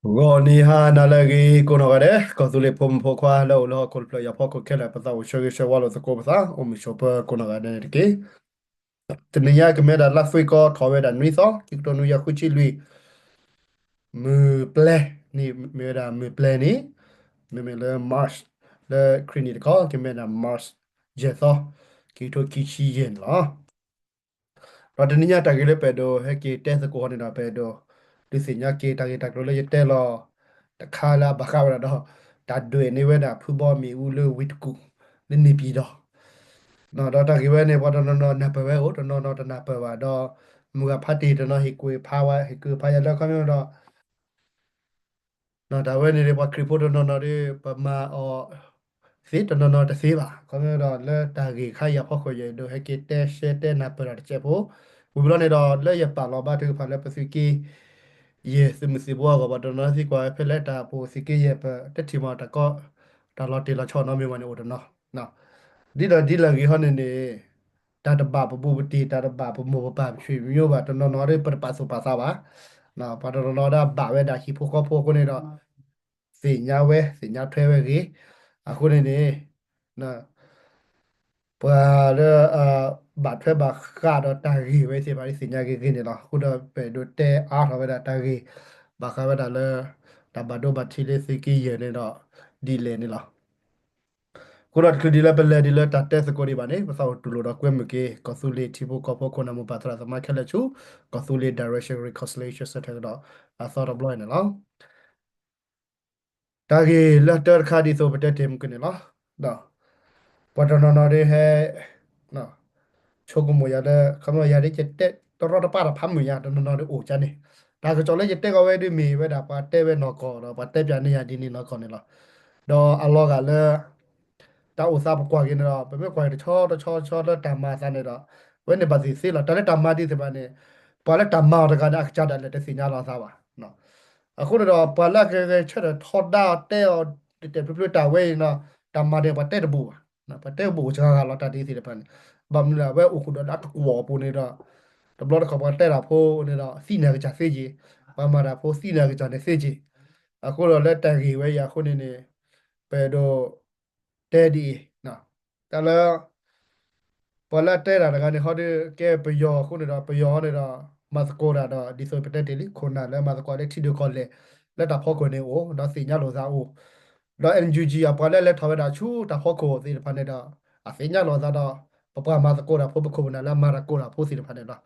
ဂီၤနံၤဟါနၤလၢအဂ့ၤ ကိးနီၢ်ဂၤဒဲး ကီၢ်သူလ့ၤဖိမုၣ်ဖိခွါလၢအိၣ်လၢဟီၣ်ခိၣ်တဖျၢၣ် ယၤဖီခိၣ်ခဲလၢာ် ပသးအိၣ်ဆၢဂ့ၤဆၢဝါလိာ်သကိးပသး အိၣ်မုာ်ဆိးပၢၤကိးနီၢ်ဂၤဒဲးန့ၣ်တက့ၢ်. တနံၤညါကမ့ၢ်ဝဲဒၣ်လါသွ့ကီ ထီၣ်ဝဲဒၣ်နွံသီ ခံကထိနွံကယၤဃုဆံလွံၢ် မုၢ်ပျဲၤန့ၣ် မ့ၢ်ဝဲဒၣ်မုၢ်ပျဲၤန့ၣ် မ့မ့ၢ်လၢ March လၢခရံာ်နံၣ်တခီ ကမ့ၢ်ဝဲဒၣ် March ယဲၢ်သီ ခံကထိခံဆံယဲၢ်န့ၣ်လီၤ. ဒီးတနံၤညါတၢ်ဂ့ၢ်လၢပအဲၣ်ဒိးဟဲက့ၤတဲသကိးန့ၣ်ဒီး ပအဲၣ်ဒိးဒုးသ့ၣ်ညါက့ၤတၢ်ဂ့ၢ်တၢ်ကျိၤလၢယတဲလီၤ တခါလၢအဘၣ်ဃးဝဲဒၣ်ဒီး တၢ်ဒွဲၣ်န့ၢ်ဝဲဒၣ်ဖုဘီမ့ၣ်အူလၢဝ့ၢ်တကူၣ် လၢန့ၣ်ပၠံၣ်ဒီး ဒီးတၢ်ဂ့ၢ်ဝဲန့ၣ် ပှၤတနီၤနီၤနၢ်ပၢၢ်ဝဲအိၣ် တနီၤနီၤတနၢ်ပၢၢ်ဘၣ်ဒီး မုၢ်ဂၤဖါတ့ၢ်တနီၤဟ့ၣ်ကူၣ်ဖးဝဲ ဟ့ၣ်ကူၣ်ဖးယၤလၢခီပညီဒီး တၢ်ဝဲန့ၣ်ဒီး ပှၤခရံာ်ဖိတနီၤနီၤဒီး ပမၤအီၤသ့ တနီၤနီၤတသ့ဘၣ်. ခီပညီဒီး လၢတၢ်ဂ့ၢ်ခါအံၤအဖီခိၣ် ယအဲၣ်ဒိးဟဲက့ၤတဲရှဲတဲနၢ်ပၢၢ်တၢ်တစဲးဖိ ဝံၤဘျီန့ၣ်ဒီး လၢယပာ်လီၤဘၣ်ထုကဖၣ်လၢပသုးက့ယဲၢ်သုးမုၢ်သံၣ်ဘိအဂီၢ် ပှၤတနီၤသံကွၢ်ဝဲဖဲလဲၣ်တၢ်ပအိၣ်သုးက့ယဲၢ် ပတထံၣ်မးတၢ်ကီ တၢ်လီၤတ့ၢ်လီၤဆီနီတမံၤဘၣ်န့ၣ်အိၣ်တနီၤ ဒ်သိးဒ်လဲၣ်ဂ့ၤဟီန့ၣ်န့ၣ် တၢ်တဘၣ်ပဘူးပတံၢ် တၢ်တဘၣ်ပမိၢ်ပပၢ်ပဆွေမျိုးဘၣ် တနီၤနီၤဒီးပတပာ်သူၣ်ပာ်သးဘၣ်. ပှၤတနီၤနီၤဒီးဘၣ်ဝဲဒၣ်ဟံၣ်ဖိဃီဖိအဃိန့ၣ်ဒီး သ့ၣ်ညါဝဲ သ့ၣ်ညါထွဲဝဲဂ့ၤ အဃိန့ၣ်န့ၣ် ပှၤလၢ ဘၣ်ထွဲဘၣ်ဃးဒီးတၢ်ဂ့ၢ်ဝဲသ့ၣ်တဖၣ် သ့ၣ်ညါဂ့ၤဂ့ၤန့ၣ်လီၤ. အဃိဒီးပအဲၣ်ဒိးတဲအါထီၣ်ဝဲဒၣ်တၢ်ဂ့ၢ် ဘၣ်ဃးဝဲဒၣ်လၢ တၢ်ဘၣ်ဒိဘၣ်ထံးလၢသုးက့ယဲၢ်န့ၣ်ဒီး ဒ်လဲၣ်န့ၣ်လီၤ. အဃိဒီးတချုးဒ်လၢပလဲၤဒ်လၢတၢ်တဲသကိးဒံးဘၣ်န့ၣ် ပသးအိၣ်တူၢ်လိာ်ဒီးကွဲမုာ်က့ၤ ကီၢ်သူလ့ၤထံဖိကီၢ်ဖိခိၣ်နၢ်မိၢ်ပၢ်သရၣ်သမါခဲလၢာ်ဆူ ကီၢ်သူလ့ၤ Direction Reconciliation Center ကဒီး အသီတဘျီန့ၣ်လီၤ. တၢ်ဂ့ၢ်လၢတၢတခါဒ်သိးပတဲတ့ၢ်မုၢ်ကန့ၣ်လီၤ. ဒီး ပှၤတနီၤနီၤဒ်ဟဲ ဆိကမိၣ်ယၤလၢ ခီဖျိယၤဒ်ယတဲတရီတပါတၢ်ဖးမုာ်ညါ တနီၤနီၤဒ်အိၣ်ကန့ၣ် တၢ်ကစီၣ်လၢယတဲကီးဝဲဒ်မ့ၢ်ဝဲဒၣ် ပှၤတဲဝဲနီၢ်ကီၢ်ဒီး ပှၤတဲပၠးန့ၢ်ယၤဒ်န့ၣ်နီၢ်ကီၢ်န့ၣ်လီၤ. ဒီးအလီၤဂာ်လၢ တၢ်အိၣ်သးပကွၢ်က့ၤန့ၣ်ဒီး ပမ့ၢ်ကွၢ်က့ၤတဆီတဆီတဆီလၢတၢ်မၤအသးန့ၣ်ဒီး အဝဲန့ၣ်ဘၣ်သ့ၣ်သ့လီၤ. တၢ်လၢတၢ်မၤဒ်သ့ၣ်တဖၣ်န့ၣ် ပှၤလၢတၢ်မၤအီၤတဂၤန့ၣ် အကစၢ်ဒၣ်လဲာ်တသ့ၣ်ညါလီၤအသးဘၣ်. အဃိန့ၣ်ဒီး ပှၤလၢအကဂဲၤဆၢထၢၣ်ထီဒါအီၤတဲအီၤ တဲာ်တဲာ်ဖျုးဖျုးတၢ်ဝဲအံၤန့ၣ် တၢ်မၤန့ၣ် ပှၤတဲတဘူးဘၣ်. ပှၤတဲတဘူးအိၣ်စှၤဂၤလီၤ တၢ်ဒ်သ့ၣ်တဖၣ်န့ၣ် ဘၣ်မနုၤလဲၣ် အဝဲအိၣ်ဃုာ်ဒီးလၢအတကွီၣ်အပူၤန့ၣ်ဒီး တဘျီတခီၣ်ပှၤတဲတၢ်ဖိန့ၣ်ဒီး သံန့ၢ်အကစၢ်သ့က့ၤ, ပှၤမၤတၢ်ဖိသံန့ၢ်အကစၢ်န့ၣ်သ့က့ၤ. အဃိဒီးလၢတၢ်ဂ့ၢ်ဝဲအံၤအဃိန့ၣ်န့ၣ် ပအဲၣ်ဒိး တဲဒ်အံၤ, တၢ်လၢ ပှၤလၢအတဲတၢ်တဂၤန့ၣ် ဟီဒ်ကဲပယီၤအဃိန့ၣ်ဒီး ပယီၤန့ၣ်ဒီး မၤသကိးတၢ်ဒီး ဒ်သိးပတဲတ့ၢ်လံ ခိၣ်နၢ်လၢမၤသကိးလၢထံဒိၣ်ကီၢ်လဲၢ် လၢတၢ်ဖီခိၣ်န့ၣ်အိၣ် ဒီးသ့ၣ်ညါလိာ်သးအိၣ်, ဒီး NUG အပှၤလၢအလဲၤထီၣ်ဝဲဒၣ်ဆူတၢ်ဖီခိၣ်သ့ၣ်တဖၣ်န့ၣ်ဒီး အသ့ၣ်ညါလိာ်သးဒီး ပပှၤမၤသကိးတၢ်ဖိ ပခိၣ်ပနၢ်လၢအမၤသကိးတၢ်ဖိသ့ၣ်တဖၣ်န့ၣ်လီၤ.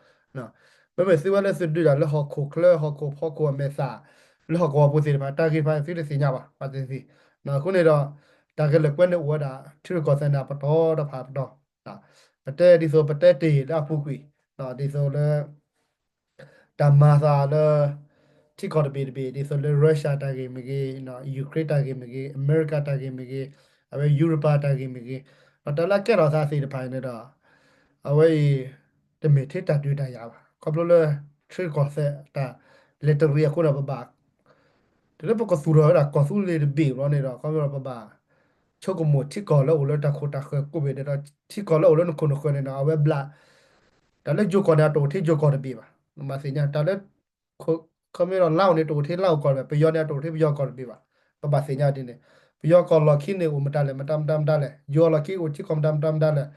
မ့မ့ၢ်သုဝဲလၢသုဒုးတၢ်လၢဟီၣ်ခိၣ်ချၢ ဟီၣ်ခိၣ်ဖီခိၣ်အမဲာ်သၣ် လၢဟီၣ်ကဝီၤပူၤသ့ၣ်တဖၣ် တၢ်ဂ့ၢ်တဖၣ်သုတသ့ၣ်ညါဘၣ် ပှၤသ့ၣ်သ့ၣ်. အဃိန့ၣ်ဒီး တၢ်ဂဲၤလိာ်ကွဲန့ၣ်အိၣ်ဝဲဒၣ် ထံရူၢ်ကီၢ်သဲးန့ၣ် အပတီၢ်တဖၣ်အပတီၢ်, ပတဲဒ်သိးပတဲတ့ၢ်လၢအပူၤကွံာ်, ဒ်သိးလၢ တၢ်မၤသးလၢ ထံကီၢ်တဘ့ၣ်တဘ့ၣ် ဒ်သိးလၢ Russia တၢ်ဂ့ၢ်မ့ၢ်ဂ့ၤ, Ukraine တၢ်ဂ့ၢ်မ့ၢ်ဂ့ၤ, အမဲရကၤတၢ်ဂ့ၢ်မ့ၢ်ဂ့ၤ, အဝဲယူရပၤတၢ်ဂ့ၢ်မ့ၢ်ဂ့ၤ, ဒီးတၢ်လၢအကဲထီၣ်သးသ့ၣ်တဖၣ်အံၤန့ၣ်ဒီး အဝဲအံၤ တမ့ၢ်ထဲတၢ်ဒုးတၢ်ယၤဘၣ်. ခီဖျိလၢ ထံကီၢ်သဲးတၢ်လဲၤတရံးအဃိဒီး ပဘၣ် တုၤလၢပကသူၣ်ထီၣ်ဝဲဒၣ်ကီၢ်သူလ့ၤတဘ့ၣ်ဘျီန့ၣ်ဒီး ခီဖျိဒီးပဘၣ် ဆိကမိၣ်ထံကီၢ်လၢအိၣ်လၢတၢ်ခိၣ်တၢ်ဃၢၤကိးဘ့ၣ်ဒဲးဒီး ထံကီၢ်လၢအိၣ်လၢနခိၣ်နဃၢၤန့ၣ်ဒီး အဝဲဘျး တၢ်လၢယိၤကီၢ်န့ၣ် အတအိၣ်ထဲယိၤကီၢ်တဘ့ၣ်ဘၣ်. မ့ၢ်သ့ၣ်ညါ တၢ်လၢ ခီမ့ၢ်ဒီးလါအိၣ်န့ၣ် တအိၣ်ထဲလါအိၣ်ကီၢ်တဘ့ၣ်, ပယီၤန့ၣ် အတအိၣ်ထဲပယီၤကီၢ်တဘ့ၣ်ဘၣ်. ပဘၣ်သ့ၣ်ညါဒ်န့ၣ် ပယီၤကီၢ်လီၢ်ခံန့ၣ် အိၣ်မတၤလဲၣ် မတၤမတၤမတၤလဲၣ်, ယိၤအလီၢ်ခံအိၣ်ထံကီၢ်မတၤမတၤမတၤလဲၣ်,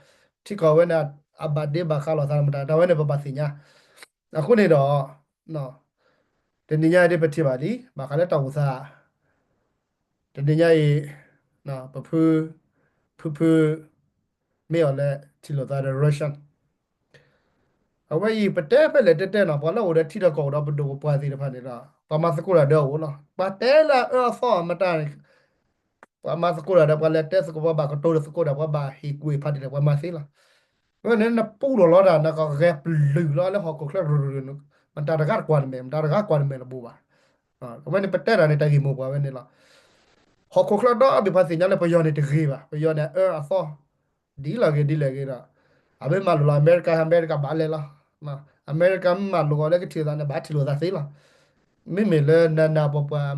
ထံကီၢ်ဝဲန့ၣ် အဘၣ်ဒ့ဘၣ်ဃးလိာ်သးမတၤ တၢ်ဝဲန့ၣ် ပဘၣ်သ့ၣ်ညါ. အဃိန့ၣ်ဒီး တနံၤညါအံၤဒ်ပထံၣ်ဘၣ်လံ ဘၣ်ဃးလၢတၢ်အိၣ်သး တနံၤညါအံၤ ပဖု ဖုဖု မ့ၢ်အီၤလၢထံၣ်လိာ်သးဒီး Russian အဝဲအံၤ ပတဲဖဲလဲၣ်တဲတဲနီၤ ပှၤလၢအိၣ်ဒီးထံဒီးကီၢ်အိၣ်ဒီးပဒိၣ်ပပှၢ်သ့ၣ်တဖၣ်န့ၣ်ဒီး ပှၤမၤသကိးတၢ်ဒီးအအိၣ်လီၤ. ပှၤတဲလၢအအၢအသီအမတၤန့ၣ် ပှၤမၤသကိးတၢ်ဒီး ပှၤလဲၤတဲသကိး ပှၤဘၣ်ကတိၤသကိးတၢ် ပှၤဘၣ်ဟ့ၣ်ကူၣ်ဟ့ၣ်ဖးဒ်လဲၣ် ပှၤမၤသ့လီၤ. အဝဲန့ၣ် နပူထီၣ်လီၤတၢ် နကဂဲၤပျုၢ်လီၤလၢဟီၣ်ခိၣ်ချၢ မတၤတဂၤတကွၢ်နမဲာ် မတၤတဂၤကွၢ်နမဲာ်တဘိဘၣ်. အဝဲန့ၣ် ပတဲတၢ်န့ၣ် တၢ်ဂ့ၢ်မိၢ်ပှၢ်ဝဲန့ၣ်လီၤ. ဟီၣ်ခိၣ်ချၢဒီဘ့ၣ်ပှၤသ့ၣ်ညါလၢပယီၤန့ၣ်တဂ့ၤဘၣ်. ပယီၤန့ၣ် အအၢအသီ ဒ်လဲၣ်ဂ့ၤ ဒ်လဲၣ်ဂ့ၤဒီး အမ့ၢ်မၤလိာ်လီၤ အမဲရကၤ အမဲရကၤဘၣ်လဲၤလီၤ. အမဲရကၤမ့ၢ်မၤလိာ်အီၤလၢကထံၣ်လိာ်သးန့ၣ် ဘၣ်ထံၣ်လိာ်သးသ့လီၤ. မ့မ့ၢ်လၢနၤနၤပှၤပှၤ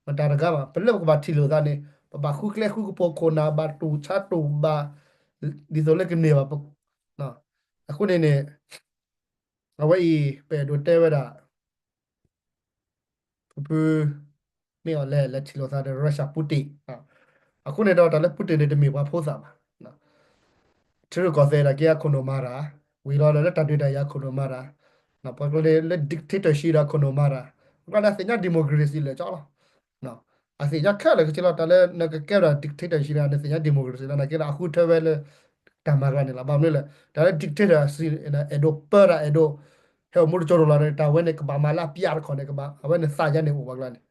မတၤတဂၤဘၣ် ပလၢပကဘၣ်ထံၣ်လိာ်သးန့ၣ် ပဘၣ်ဃုကျဲဃုကပူၤခိၣ်နၢ် ဘၣ်တူၢ်ဆါတူၢ်ဘၣ် ဒ်သိးလၢကန့ၢ်ဘၣ်. အဃိန့ၣ်န့ၣ် အဝဲအံၤ ပအဲၣ်ဒိးတဲဝဲဒၣ် ဖု မ့ၢ်အီၤလဲၣ် လဲၤထံၣ်လိာ်သးဒီး Russia Putin အဃိန့ၣ်ဒီး တၢ်လၢ Putin န့ၣ် တမ့ၢ်ပှၤဖိသၣ်ဘၣ်. ထံရူၢ်ကီၢ်သဲးဒၣ်က့ အခိၣ်နူာ်မၤတၢ်, ဝံၤလီၤလၢတၢ်ဒုးတၢ်ယၤအခိၣ်နူာ်မၤတၢ်, ပှၤကျါလၢ dictatorship ဒီးအခိၣ်နူာ်မၤတၢ်, ပှၤကျါန့ၣ် အသ့ၣ်ညါ democracy လၢာ်ကၠီလီၤ. အသ့ၣ်ညါခဲလၢာ်ခဲဆ့လီၤ. တၢ်လၢနကကဲဒီး dictatorship န့ၣ် နသ့ၣ်ညါ democracy လီၤ. နာ်က့ဒီး အဃုထၢဝဲလၢ တၢ်မၤကျါန့ၣ်လီၤ. ဘၣ်မနုၤလဲၣ် တၢ်လၢ dictatorship န့ၣ် အဲၣ်ဒိးပၢတၢ် အဲၣ်ဒိး ဟဲအိၣ်မူတကၠိတလီၤန့ၣ် တၢ်ဝဲန့ၣ် ကဘၣ်မၤလၢအပျၢ်တခီန့ၣ် ကဘၣ် အဝဲန့ၣ်သးယါန့ၣ်အိၣ်ပှၤကျါန့ၣ်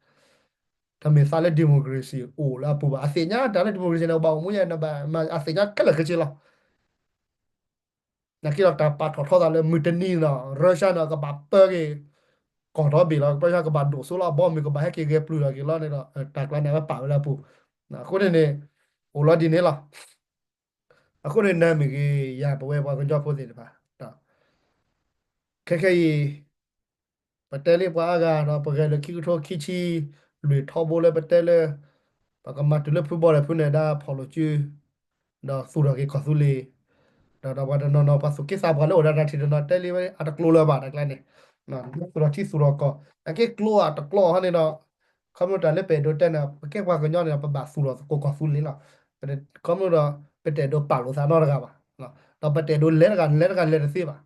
တမ့ၢ်သးလၢ democracy အိၣ်လၢအပူၤဘၣ်. အသ့ၣ်ညါတၢ်လၢ democracy န့ၣ် ဘၣ်အိၣ်မူယါန့ၣ် ဘၣ်အသ့ၣ်ညါခဲလၢာ်ခဲဆ့လီၤ. နာ်က့ဒီး တၢ်ပာ်ထီၣ်ထီသးလၢမုၢ်တနံၤန့ၣ် Russia န့ၣ် ကဘၣ်ပၢက့ၤ ကီၢ်ဒီဘ့ၣ်လီၤ. Russia ကဘၣ်ဒိၣ်စိလီၤ အဘီအမုၢ် ကဘၣ်ဟဲက့ၤဂဲၤပျုၢ်ထီၣ်က့ၤလီၤန့ၣ်ဒီး တၢ်ကျါန့ၣ် အဝဲပာ်ဝဲလၢအပူၤ. အဃိန့ၣ်န့ၣ် အိၣ်လီၤဒ်န့ၣ်လီၤ. အဃိန့ၣ် နၤမ့ၢ်ဂ့ၤ ယၤ ပဝဲပှၤကညီဖိသ့ၣ်တဖၣ် ခဲခဲအံၤ ပတဲလံပှၤအါဂၤဒီး ပဂဲၤလၢခံကထိခံဆံလွံၢ်ထီဘိလၢပတဲလၢ ပကမၤတုၤလၢဖုဘီဒီးဖုနဲၣ်ဒါဖီၣ်လိာ်စု ဒီးသူၣ်ထီၣ်က့ၤကီၢ်သူလ့ၤ ဒီးဒီးပှၤတနီၤနီၤ ပှၤသူၣ်က့သးပှၢ်လၢအိၣ်ဒီးတၢ်ထံၣ်တနီၤတဲလံဝဲ အတကျိၤလၢၤဘၣ်တၢ်ကျါန့ၣ် သူၣ်ထီၣ်ထံသူၣ်ထီၣ်ကီၢ် အကဲကျိၤအတကျိၤဟီန့ၣ်ဒီး ခီဖျိတၢ်လၢပအဲၣ်ဒိးတဲန့ၣ် ပကဲပှၤကညီန့ၣ်ဒီး ပဘၣ်သူၣ်ထီၣ်သကိးကီၢ်သူလ့ၤလီၤ. ခီဖျိဒီး ပတအဲၣ်ဒိးပာ်လိာ်သးနီတဂၤဘၣ်, ဒီးပတအဲၣ်ဒိးလဲၤတဂၤ လဲၤတဂၤလဲၤတသ့ဘၣ်.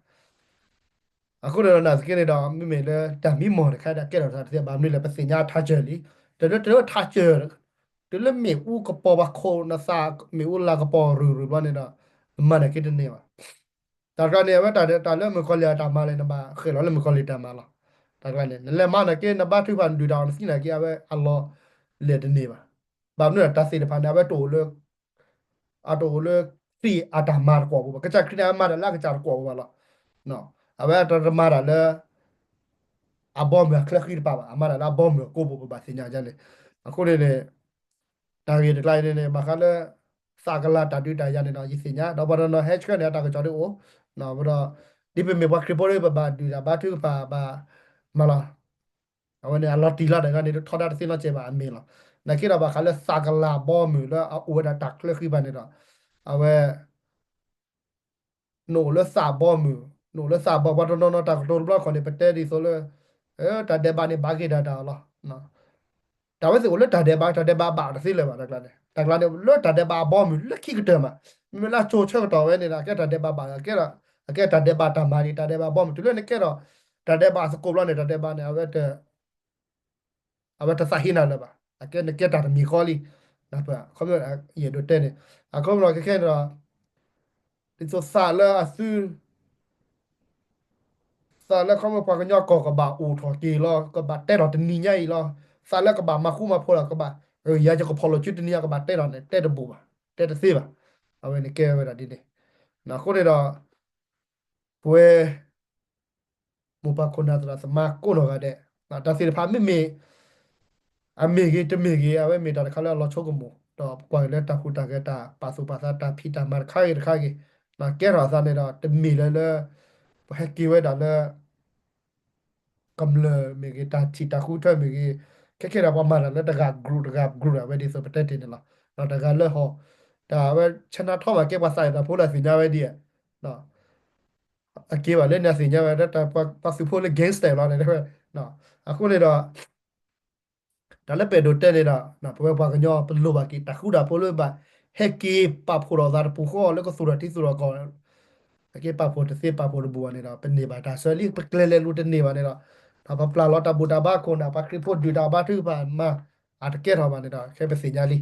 အဃိန့ၣ်ဒီး နာ်သက့န့ၣ်ဒီး မ့မ့ၢ်လၢတၢ်မံမီၢ်တခါဒီး ကဲထီၣ်သးတသ့ဘၣ်. မနုၤလဲၣ် ပသ့ၣ်ညါထးစၢၤလံ. တၢ်လၢ တၢ်လၢထးစၢၤ တုၤလၢမ့ၣ်အူကပီၤပှၤခိၣ်နသး မ့ၣ်အူလၤကပီၤရုၢ်ရုၢ်ဘျီန့ၣ်ဒီး နမၤန့ၢ်က့တန့ၢ်ဘၣ်. တၢ်တခါန့ၣ် အဝဲတၢ်လၢမုၣ်ကီၤလံၢ်အတၢ်မၤလဲၣ် နဘၣ်ဃဲၤလီၤလၢမုၣ်ကီၤလံၢ်တၢ်မၤလီၤ. တၢ်တခါန့ၣ် နလဲၤမၤန့ၢ်က့ နဘါထုကဖၣ် နဒုၣ်တၢ်အီၣ် နသံန့ၢ်က့ အဝဲအလီၢ်လဲၢ်တန့ၢ်ဘၣ်. ဘၣ်မနုၤလဲၣ် တၢ်သ့ၣ်တဖၣ်န့ၣ် အဝဲတအိၣ်လၢ အတအိၣ်လၢ ခရံာ်အတၢ်မၤတကွီၢ်ပူၤဘၣ်. ကစၢ်ခရံာ်န့ၣ် အမၤတၢ်လၢအကစၢ်တကွီၢ်ပူၤဘၣ်လီၤ. အဝဲတမၤတၢ်လၢ အဘီအမုၢ်အချၢဃံတပၤဘၣ်, အမၤတၢ်လၢအဘီအမုၢ်အကိးပူၤ ပဘၣ်သ့ၣ်ညါဒ်န့ၣ်. အဃိန့ၣ်န့ၣ် တၢ်ဂ့ၢ်တကျါအံၤန့ၣ်န့ၣ် ဘၣ်ဃးလၢ သးကလၤတၢ်ဒုးတၢ်ယၤန့ၣ်ဒီး ယသ့ၣ်ညါ ဒီးပှၤတနီၤဟဲဆှၢန့ၣ် အတၢ်ကစီၣ်ဒ်အိၣ်, ဒီး ဒ်ပမ့ၢ်ပှၤခရံာ်ဖိဒီး ပဘၣ်ဒုၣ်တၢ်ဘါထုကဖၣ်ဘၣ်မးလီၤ. အဝဲန့ၣ်အလီၤတံၢ်လီၤ တဂၤန့ၣ် ထီဒါတသ့နီတစဲးဘၣ်အမ့ၢ်လီၤ. နာ်က့ဒီး ဘၣ်ဃးလၢသးကလၤအဘီအမုၢ်လၢ အအိၣ်ဝဲဒၣ်တၢ်ချၢဃံဘၣ်န့ၣ်ဒီး အဝဲ နအိၣ်လၢသးဘီမုၢ်, နအိၣ်လၢသးဘီ ပှၤတနီၤနီၤ တၢ်ကတိၤတဘျီတခီၣ်န့ၣ် ပတဲဒ်သိးလၢ တၢ်ဒဲးဘးန့ၣ် ဘၣ်ဂ့ၤဒၣ်တၢ်အီၤလီၤ. တၢ်ဝဲသ့ၣ်အိၣ်လၢတၢ်ဒဲးဘး တၢ်ဒဲးဘးဘၣ်တသ့လၢၤဘၣ် တၢ်ကျါန့ၣ်. တၢ်ကျါန့ၣ် လၢတၢ်ဒဲးဘးအဘီမုၢ် လၢခံကတၢၢ်မး, မ့မ့ၢ်လၢအကၠိၤဆၢကတီၢ်ဝဲန့ၣ်ဒီး အကဲတၢ်ဒဲးဘးဘၣ် အကဲ အကဲတၢ်ဒဲးဘးတၢ်မၤလံ တၢ်ဒဲးဘးအဘီမုၢ် တုၤလၢနကဲဒီး တၢ်ဒဲးဘးအသကိးဘျီန့ၣ် တၢ်ဒဲးဘးန့ၣ် အဝဲ အဝဲတသးဟ့နၤလၢၤဘၣ်. အကဲနကဲတၢ်တမံၤဃီလံ. ခီဖျိယအဲၣ်ဒိးတဲန့ၣ် အခီပညီခဲခဲန့ၣ်ဒီး ဒ်သိးသးလၢအသု သးလၢခီဖျိပှၤကညီကီၢ်ကဘၣ်အိၣ်ထီၣ်က့ၤလီၤ ကဘၣ်တဲထီၣ်တနံၤညါအံၤလီၤ. သးလၢကဘၣ်မၤဃူမၤဖိးလီၤ ကဘၣ် ယၤယကဖီၣ်လိာ်စုတနံၤညါ ကဘၣ်တဲထီၣ်န့ၣ် တဲတဘူးဘၣ်, တဲတသ့ဘၣ်. အဝဲန့ၣ်ကဲဝဲဒၣ်ဒ်န့ၣ်. အဃိန့ၣ်ဒီး ပဝဲ မိၢ်ပၢ်ခိၣ်နၢ်သရၣ်သမါကိးနီၢ်ဂၤဒဲး, တၢ်သ့ၣ်တဖၣ်မ့မ့ၢ် အမ့ၢ်ဂ့ၤတမ့ၢ်ဂ့ၤ အဝဲမ့ၢ်တၢ်တခါလၢအလီၤဆိကမိၣ် ဒီးပကွၢ်က့ၤလၢတၢ်ဟူးတၢ်ဂဲၤ တၢ်ပာ်သူၣ်ပာ်သး တၢ်ဖံးတၢ်မၤတခါဂ့ၤတခါဂ့ၤ, ကဲထီၣ်အသးန့ၣ်ဒီး တမ့ၢ်လၢလၢ ပဟဲက့ၤဝဲဒၣ်လၢ ကမျၢၢ်မ့ၢ်ဂ့ၤ တၢ်ထံၣ်တၢ်ဃုထၢမ့ၢ်ဂ့ၤ, ခဲခဲဒီးပှၤမၤတၢ်လၢတဂၤ group တဂၤ group အဝဲဒ်သိးပတဲတ့ၢ်န့ၣ်လီၤ. ဒီးတဂၤလၢဟီၣ် တၢ်ဝဲ ဆၢနါထီၣ်မးကဲပှၤသးအံၤတၢ်ဖိလၢအသ့ၣ်ညါဝဲဒ် အက့ၤဘၣ်လၢန့ၣ်အသ့ၣ်ညါဝဲ တၢ်ပှၤသုးဖိလၢ gangster လီၤန့ၣ်ဝဲ. အဃိန့ၣ်ဒီး တၢ်လၢပအဲၣ်ဒိးတဲန့ၣ်ဒီး ပဝဲပှၤကညီ ပလိၣ်ဘၣ်က့ၤတၢ်ဃူတၢ်ဖိးလၢဘၣ် ဟဲက့ၤပာ်ဖှိၣ်ထီၣ်သးတပူၤဃီလၢကသူၣ်ထီၣ်ထံသူၣ်ထီၣ်ကီၢ် ဟဲက့ၤပာ်ဖှိၣ်တသ့ပာ်ဖှိၣ်တဘူးဘၣ်န့ၣ်ဒီး ပန့ၢ်ဘၣ်တၢ်ဆၢလံ ပကျဲၤလဲၤလူၤတန့ၢ်ဘၣ်န့ၣ်ဒီး ဒီးပပျၢ်လီၤတၢ်ဘူၣ်တၢ်ဘါခိၣ်နၢ် ပှၤခရံာ်ဖိဒုၣ်တၢ်ဘါထုကဖၣ်မၤ အတကဲထီၣ်ဘၣ်န့ၣ်ဒီး ခဲပသ့ၣ်ညါလံ.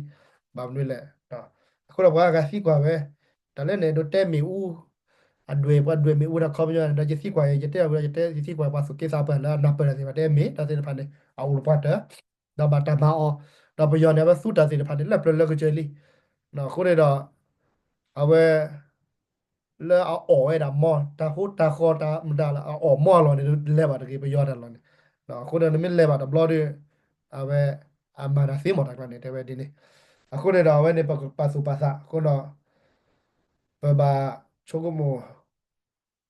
ဘၣ်မနုၤလဲၣ် အဃိဒီးပှၤဂၤသံကွၢ်ဝဲ တၢ်လၢန့ၣ်ဒိးတဲမ့ၣ်အူ အဒွဲၣ်ပှၤဒွဲၣ်မ့ၣ်အူ တၢ်ခီပညီန့ၣ်ဒီး ယသံကွၢ်ယဲ ယတဲအဝဲ ယတဲ ယသံကွၢ်ပှၤသူၣ်က့သးပှၢ်လၢအနၢ်ပၢၢ်တၢ်သ့ၣ်တဖၣ် တဲမ့ၢ်တၢ်သ့ၣ်တဖၣ်န့ၣ် အအိၣ်တပှၢ်တၢၢ် ဒီးဘၣ်တၢ်မၤအီၤ ဒီးပယီၤန့ၣ် အဝဲသူတၢ်သ့ၣ်တဖၣ်န့ၣ် လၢပျၢၤလၢကစၢၢ်လံ. အဃိန့ၣ်ဒီး အဝဲ လၢအအီၣ်ဝဲဒၣ်မီၢ် တၢ်ဟိတၢ်ဃီတၢ်မတၤလၢအအီၣ်မီၢ်အလီၢ်န့ၣ် လဲၤဘၣ်တဂ့ၤ ပယီၤတၢ်လီၢ်န့ၣ်. အဃိန့ၣ် နမ့ၢ်လဲၤဘၣ်တဘျီဒီး အဝဲ အမၤတၢ်သ့မီၢ်တၢ်ကျါန့ၣ် တဲဝဲဒ်န့ၣ်. အဃိန့ၣ်ဒီး အဝဲန့ၣ် ပကပာ်သူၣ်ပာ်သး အဃိဒီး ပဘၣ်ဆိကမိၣ်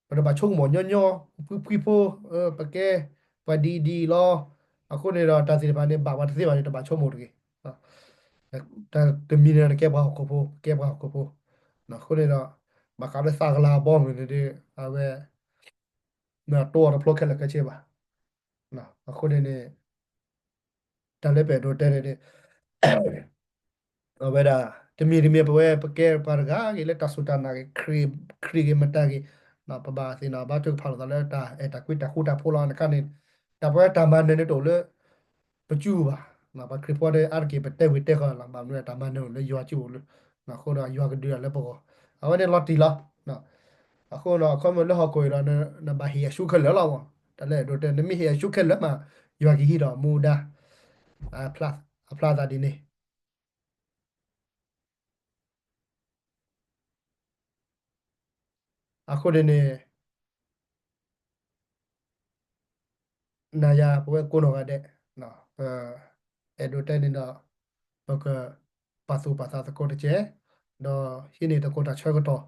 ပတဘၣ်ဆိကမိၣ်ညီညီ ဖှံဖှံဖိ ပကဲပှၤဒ်အံၤဒ်အံၤလီၤ. အဃိန့ၣ်ဒီး တၢ်သ့ၣ်တဖၣ်န့ၣ် ဘၣ်ပှၤတသ့ဘၣ်န့ၣ် တဘၣ်ဆိကမိၣ်တဂ့ၤ. တမံၤန့ၣ် နကဲပှၤဟီၣ်ခိၣ်ဖိ ကဲပှၤဟီၣ်ခိၣ်ဖိ. အဃိန့ၣ်ဒီး ဘၣ်ဃးလၢသးကလၤအဘီအမုၢ်န့ၣ်ဒီး အဝဲ နတိအီၤတဖျိခဲလၢာ်ခဲဆ့ဘၣ်. အဃိန့ၣ်န့ၣ် တၢ်လၢပအဲၣ်ဒိးတဲန့ၣ်န့ၣ် အဝဲဒၣ် တမံၤတမံၤ ပဝဲပကဲပှၤတဂၤဂ့ၤ လၢတၢ်စူၢ်တၢ်နာ်ဂ့ၤ ခရံာ်ဂ့ၤမတၤဂ့ၤ ပဘၣ်သ့ၣ်နီၣ် ဘါထုကဖၣ်လိာ်သးလၢတၢ်အဲၣ်တၢ်ကွံတၢ်ဃူတၢ်ဖိးလီၤ. နခါန့ၣ် တၢ်ပဝဲတၢ်မၤနၢၤန့ၣ်တအိၣ်လၢ ပစုပူၤဘၣ်. ပှၤခရံာ်ဖိဒီးအါတက့ၢ် ပတဲဝံၤတဲဃီလီၤ. ဘၣ်မနုၤလဲၣ် တၢ်မၤနၢၤအိၣ်လၢယွၤစုပူၤလၢ အဃိဒီးယွၤကဒုးတၢ်လၢပဂီၢ် အဝဲန့ၣ်လီၤတံၢ်လီၤ. အဃိဒီး အခီပညီလၢဟီၣ်ခိၣ်အံၤဒီး နဘၣ်ဟ့ၣ်အဆူခဲလၢာ်လီၤမး. တၢ်လၢအဲၣ်ဒိးတဲ နမ့ၢ်ဟ့ၣ်အဆူခဲလၢာ်မး ယွၤကဟံးဒီးမူဒါ အဖျါသးဒ်န့ၣ် အဃိန့ၣ်န့ၣ် နၤယၤပဝဲကိးနီၢ်ဂၤဒဲး အဲၣ်ဒိးတဲန့ၣ်ဒီး ပကပာ်သူၣ်ပာ်သးသကိးတက့ၢ်, ဒီးဟံးန့ၢ်သကိးတၢ်ဆၢကတီၢ်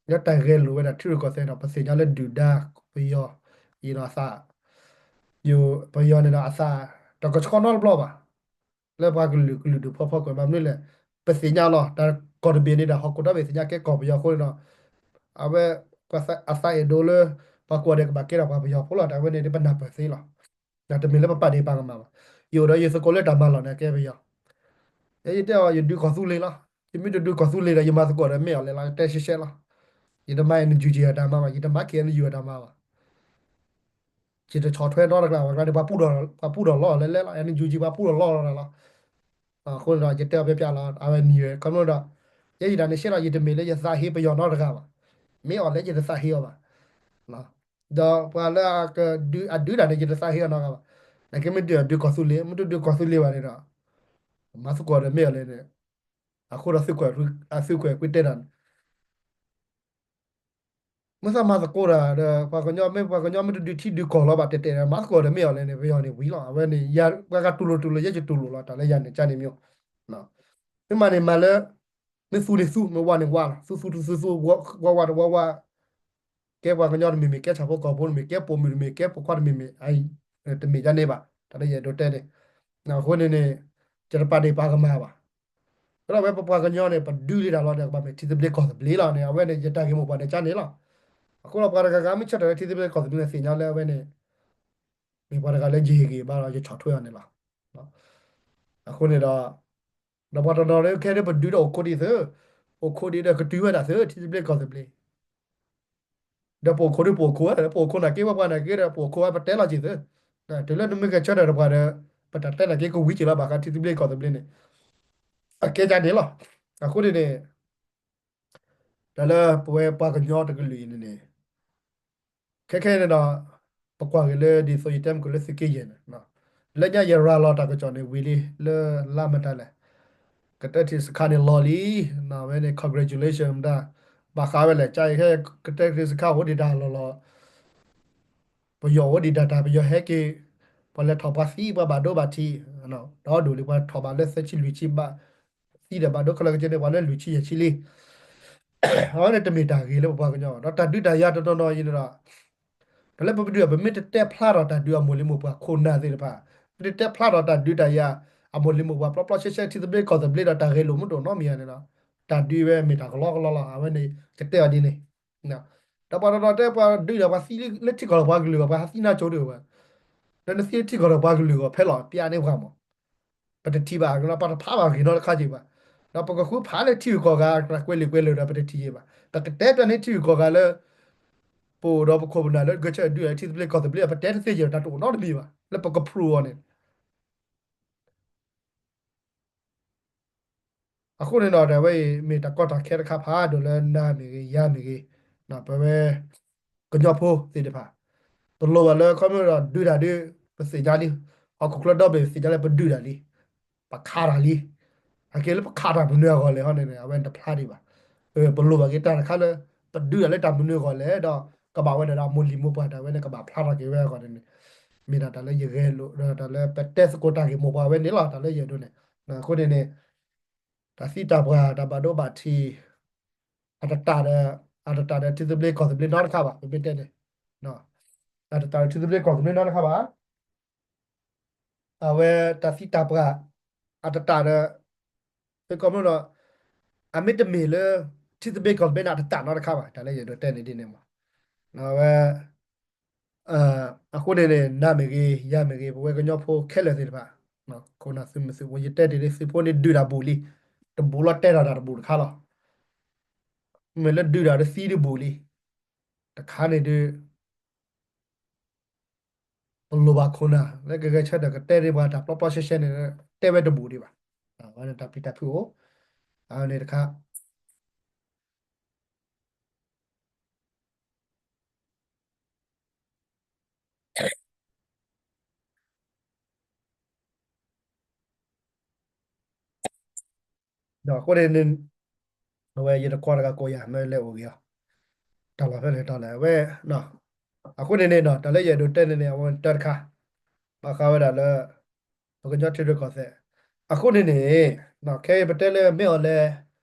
လၢတၢ်ဂဲၤလိာ်ဝဲဒၣ်ထံရူၢ်ကီၢ်သဲးဒီး ပသ့ၣ်ညါလၢဒုၣ်ဒါပယီၤ ယံာ်ဒီးအသး ယိၤ ပယီၤန့ၣ်ဒီးအသး တကဆှီနီတဘျီဘၣ်. လၢပှၤကလုာ်ကလုာ်ဒူၣ်ဖီဖီကွဲး ဘၣ်မနုၤလဲၣ်, ပသ့ၣ်ညါလီၤ တၢ်ကီၢ်တဘ့ၣ်န့ၣ်ဒီး ဟီၣ်ခိၣ်ဒီဘ့ၣ်သ့ၣ်ညါကဲကီၢ်ပယီၤအဃိန့ၣ်ဒီး အဝဲ အသးအဲၣ်ဒိးလၢ ပှၤကိးဂၤဒဲးကဘၣ်ကဲထီၣ်ပှၤပယီၤဖိလီၤ. တၢ်ဝဲန့ၣ် ပနၢ်ပၢၢ်သ့လီၤ. တမ့ၢ်လၢပပာ်ဒ့ၣ်ပာ်ကမၣ်ဘၣ်. ယအိၣ်ဒီးယသကိးလၢတၢ်မၤလီၢ်န့ၣ် ကဲပယီၤ ယတဲအီၤ ယဒုးကီၢ်သူလ့ၤလီၤ. ယမ့ၢ်တဒုးကီၢ်သူလ့ၤဒီး ယမၤသကိးဒီးမ့ၢ်အီၤလဲၣ်လီၤ. ယတဲရှဲရှဲလီၤ. ယတမၤ NUG အတၢ်မၤဘၣ်, ယတမၤ KNU အတၢ်မၤဘၣ်. ယတဆီၣ်ထွဲနီတကျါဘၣ်. ကျါန့ၣ် ပှၤပူၣ်ဒီးလီၢ်လဲၣ်လဲၣ်လီၤ. NUG ပှၤပူၣ်ဒီးလီၢ်လီၤလီၤ. အဃိန့ၣ်ဒီး ယတဲအီၤပျီပျီလီၤ. အဝဲနံၤဝဲ ခီဖျိဒီး ယဲယတၢ်န့ၣ်ရှဲလီၤ. ယတမ့ၢ်လၢယသးဟ့ပယီၤနီတဂၤဘၣ်. မ့ၢ်အီၤလဲၣ် ယတသးဟ့အီၤဘၣ်. ဒီးပှၤလၢအကဒုး အဒုးတၢ်န့ၣ် ယတသးဟ့အီၤနီတဂၤဘၣ်. နကမ့ၢ်ဒုး ဒုးကီၢ်သူလ့ၤ, မ့ၢ်တဒုးကီၢ်သူလ့ၤဘၣ်န့ၣ်ဒီး မၤသကိးဒီးမ့ၢ်အီၤလဲၣ်န့ၣ် အဃိဒီး သုးကွဲးကွံတဲတၢ်န့ၣ် မ့ၢ်သးမၤသကိးတၢ်ဒီး ပှၤကညီ မ့ၢ်ပှၤကညီမ့ၢ်တဒုးထံဒုးကီၢ်လီၤဘၣ် တဲတဲဒီး မၤသကိးဒီးမ့ၢ်အီၤလဲၣ်န့ၣ် ပယီၤန့ၣ်ဝံၤလီၤ. အဝဲန့ၣ် ပှၤဂၤတူၢ်လိာ်တူၢ်လိာ် ယဲယတူၢ်လိာ်လီၤ. တၢ်လၢယၤန့ၣ် ကန့ၣ်မ့ၢ် မ့ၢ်မၤန့ၣ်မၤလၢ မ့ၢ်သူန့ၣ်သူ မ့ၢ်ဝါန့ၣ်ဝါလီၤ. သူသူတသူသူ ဝါဝါတဝါဝါ ကဲပှၤကညီတမံၤမံၤ ကဲဆၣ်ဖိကီၢ်ဖိတမံၤ ကဲပိာ်မုၣ်တမံၤ ကဲပိာ်ခွါတမံၤမံၤ တမ့ၢ်ဒ်န့ၣ်ဘၣ်. တၢ်လၢယအဲၣ်ဒိးတဲန့ၣ် အဃိန့ၣ်န့ၣ် ယတပာ်ဒ့ၣ်ပာ်ကမၣ်ဘၣ်. ဒီးဝဲပပှၤကညီန့ၣ် ပဒုးလံတၢ်လီၤဒီး ကဘၣ်မ့ၢ်ထံသဘျ့ကီၢ်သဘျ့လီၤန့ၣ် အဝဲန့ၣ် ယတၢ်ဂ့ၢ်မိၢ်ပှၢ်န့ၣ်ကန့ၣ်လီၤ. အဃိဒီးပှၤတဂၤဂၤမ့ၢ်ဆၢထၢၣ်လၢထံသဘျ့ကီၢ်သဘျ့န့ၣ် သ့ၣ်ညါလၢအဝဲန့ၣ် မ့ၢ်ပှၤတဂၤလၢယဟ့ၣ်ဂံၢ်ဘါဒီး ယဆီၣ်ထွဲအီၤန့ၣ်လီၤ. အဃိန့ၣ်ဒီး ဒီးပှၤတနီၤလၢခဲဒၣ်ပဒုးဒီးအိၣ်ခိးဒံးသု, အိၣ်ခိးဒံးဒီးကတုၤဝဲဒၣ်သု ထံသဘျ့ကီၢ်သဘျ့ ဒီးပအိၣ်ခိးဒုးပအိၣ်ခိးဝဲ ပအိၣ်ခိးနာ်က့ ပှၤပှၤနာ်က့ဒီး ပအိၣ်ခိးဝဲ ပတဲလီၤက့ၤသု, တုၤလၢနမ့ၢ်ကဆၢထၢၣ်ဒီးပှၤဒီး ပတၢ်တဲနာ်က့ကဝံၤက့ၤလီၤ ဘၣ်ဃးထံသဘျ့ကီၢ်သဘျ့န့ၣ် အကဲကန့ၣ်လီၤ. အဃိန့ၣ်န့ၣ် တၢ်လၢပဝဲပှၤကညီတကလုာ်အံၤန့ၣ်န့ၣ် ခဲခဲန့ၣ်ဒီး ပကွၢ်က့ၤလၢဒ်သိးယတဲမုၢ်ကလၢသုးက့ယဲၢ်န့ၣ် လၢညါယရၤလီၤတၢ်ကစီၣ်န့ၣ်ဝံၤလံ လၢလါမတၤလဲၣ် ကတဲထံစခါန့ၣ်လီၤလံ, ဝဲန့ၣ် congratulation မတၤ ဘၣ်ဃးဝဲလဲၣ် ကၠါအံၤခဲ ကတဲထံစခါအိၣ်ဒံးတၢ်လီၢ်လီၤ ပယီၤအိၣ်ဒံးတၢ်တၢ် ပယီၤဟဲက့ၤ ပှၤလဲၤထီၣ်ပှၤသံ ပှၤဘၣ်ဒိဘၣ်ထံး ဒီဒိၣ်လံ ပှၤထီၣ်ဘၣ်လၢသၢဆံလွံၢ်ဆံဘၣ် သံဒီးဘၣ်ဒိခဲလၢာ်ကကဲန့ၣ် ပှၤလၢလွံၢ်ဆံယဲၢ်ဆံလံ အဝဲန့ၣ်တမ့ၢ်တၢ်ဂ့ၤလၢပပှၤကညီဘၣ်. ဒီးတၢ်ဒုးတၢ်ယၤတနီၤနီၤအံၤန့ၣ်ဒီး တၢ်လၢပပဒုး ပမ့ၢ်တတဲဖျါထီၣ်တၢ်ဒုးအမိၢ်လံၤမိၢ်ပှၢ်ခိၣ်နၢ်သ့ၣ်တဖၣ်, ပတတဲဖျါထီၣ်တၢ်ဒုးတၢ်ယၤ အမိၢ်လံၤမိၢ်ပှၢ် ပျီပျီဆှဲဆှဲ ထံသဘျ့ကီၢ်သဘျ့ဒီး တၢ်ဂဲၤလိာ်မ့ၢ်တအိၣ်နီတမံၤန့ၣ်ဒီး တၢ်ဒုးဝဲမ့ၢ်တၢ်ကလီကလီလီၤ. အဝဲန့ၣ် ကတဲအီၤဒ်န့ၣ် ဒီးပှၤတနီၤတဲပှၤဒုးဒီးပှၤသံလၢထံကီၢ်ဒီးပှၤကလုာ်အဂီၢ် ပှၤဟးသံနါစိၤဒုးဝဲ, ဒီးနသံလၢထံကီၢ်ဒီးပှၤကလုာ်အဂီၢ် ဖဲလီၤပျါန့ၢ်ပှၤမး ပတထံၣ်ဘၣ်ကလီ ပတဖးဘၣ်ဂ့ၤနီတခါက့ၤဘၣ်. ဒီးပကဃုဖးလၢထံဂုၤကီၢ်ဂၤ တၢ်ကွဲးလံာ်ကွဲးလၢာ်ဒီး ပတထံၣ်က့ၤဘၣ်. ပကတဲပျးန့ၢ်ထံဂုၤကီၢ်ဂၤလၢ ပအိၣ်ဒီးပခိၣ်ပနၢ်လၢဂဲၤဆၢထၢၣ်ဒုးထံသဘျ့ကီၢ်သဘျ့ ပတဲတသ့က့ၤဒီး တၢ်တအိၣ်နီတမံၤဘၣ် လၢပက prove အီၤန့ၣ် အဃိန့ၣ်ဒီး တၢ်ဝဲအံၤ မ့ၢ်တၢ်ကီတၢ်ခဲတခါဖးဒိၣ်လၢနၤမ့ၢ်ဂ့ၤ ယၤမ့ၢ်ဂ့ၤ, ပဝဲ ကညီဖိသ့ၣ်တဖၣ် ပလိၣ်ဘၣ်လၢခီဖျိဒီးဒုးတၢ်ဒုး ပသ့ၣ်ညါလံ, ဟီၣ်ခိၣ်ချၢဒီဘ့ၣ်သ့ၣ်ညါလၢပဒုးတၢ်လံ, ပခးတၢ်လံ. အက့လၢပခးတၢ်မနုၤအဂီၢ်လဲၣ်ဟီန့ၣ် အဝဲန့ၣ်တဖျါဒံးဘၣ်. ပလိၣ်ဘၣ်က့ၤတၢ်တခါလၢ ပဒုးတၢ်လၢတၢ်မနုၤအဂီၢ်လဲၣ်ဒီး ကဘၣ်ဝဲဒၣ်ဒီးမိၢ်လံၤမိၢ်ပှၢ်တၢ်ဝဲန့ၣ် ကဘၣ်ဖျါထီၣ်က့ၤဝဲအဂီၢ်န့ၣ် မ့ၢ်ဒၣ်တၢ်လၢယဂဲၤလိာ်ဒီး တၢ်လၢပတဲသကိးတၢ်ဂ့ၢ်မိၢ်ပှၢ်ဝဲန့ၣ်လီၤ. တၢ်လၢယအဲၣ်ဒိးန့ၣ် အဃိန့ၣ်န့ၣ် တၢ်သံတၢ်ပှၢ် တၢ်ဘၣ်ဒိဘၣ်ထံး အတတၢ်ဒီး အတတၢ်ဒီးထံသဘျ့ကီၢ်သဘျ့နီတခါဘၣ် ပမ့ၢ်တဲန့ၣ် အတတၢ်ဒီးထံသဘျ့ကီၢ်သဘျ့နီတခါဘၣ်. အဝဲတၢ်သံတၢ်ပှၢ် အတတၢ်ဒီး သကိးမ့ၢ်ဒီး အမ့ၢ်တမ့ၢ်လၢ ထံသဘျ့ကီၢ်သဘျ့န့ၣ် အတတၢ်နီတခါဘၣ် တၢ်လၢယအဲၣ်ဒိးတဲန့ၣ်ဒ်န့ၣ်မး. အဝဲ အဃိန့ၣ်န့ၣ် နၤမ့ၢ်ဂ့ၤ ယၤမ့ၢ်ဂ့ၤ ပဝဲကညီဖိခဲလၢာ်သ့ၣ်တဖၣ် ခိၣ်နၢ်သုးမုၢ်သုးဖိ ယတဲတ့ၢ်လံ သုးဖိန့ၣ်ဒုးတၢ်ဘူးလံ, တဘူးလီၤတဲထီၣ်တၢ်တဘူးတခါလီၤ. မ့ၢ်လၢဒုးတၢ်တသံတဘူးလံ, တခါန့ၣ်ဒုး ပလိၣ်ဘၣ်ခိၣ်နၢ် လၢကဂဲၤဆၢထၢၣ်ကတဲဒံးပှၤတၢ်ပျီပျီရှဲရှဲန့ၣ် တဲဝဲတဘူးဒံးဘၣ်. အဝဲန့ၣ်တၢ်ပျံၤတၢ်ဖုးအိၣ်, အဝဲန့ၣ်တခါ ဒီးအဃိန့ၣ်န့ၣ် အဝဲယတကွၢ်တဂၤကိးယၤ မ့ၢ်လဲၤအိၣ်ဂ့ၤအီၤ, တၢ်လီၢ်ဖဲလဲၣ်တၢ်လဲၣ် အဝဲ, အဃိန့ၣ်န့ၣ် တၢ်လၢယအဲၣ်ဒိးတဲန့ၣ်န့ၣ် အဝဲတၢ်တခါ ဘၣ်ဃးဝဲဒၣ်လၢ ပကညီထံရူၢ်ကီၢ်သဲး, အဃိန့ၣ်န့ၣ် ခဲအံၤပတဲလၢမ့ၢ်အီၤလဲၣ်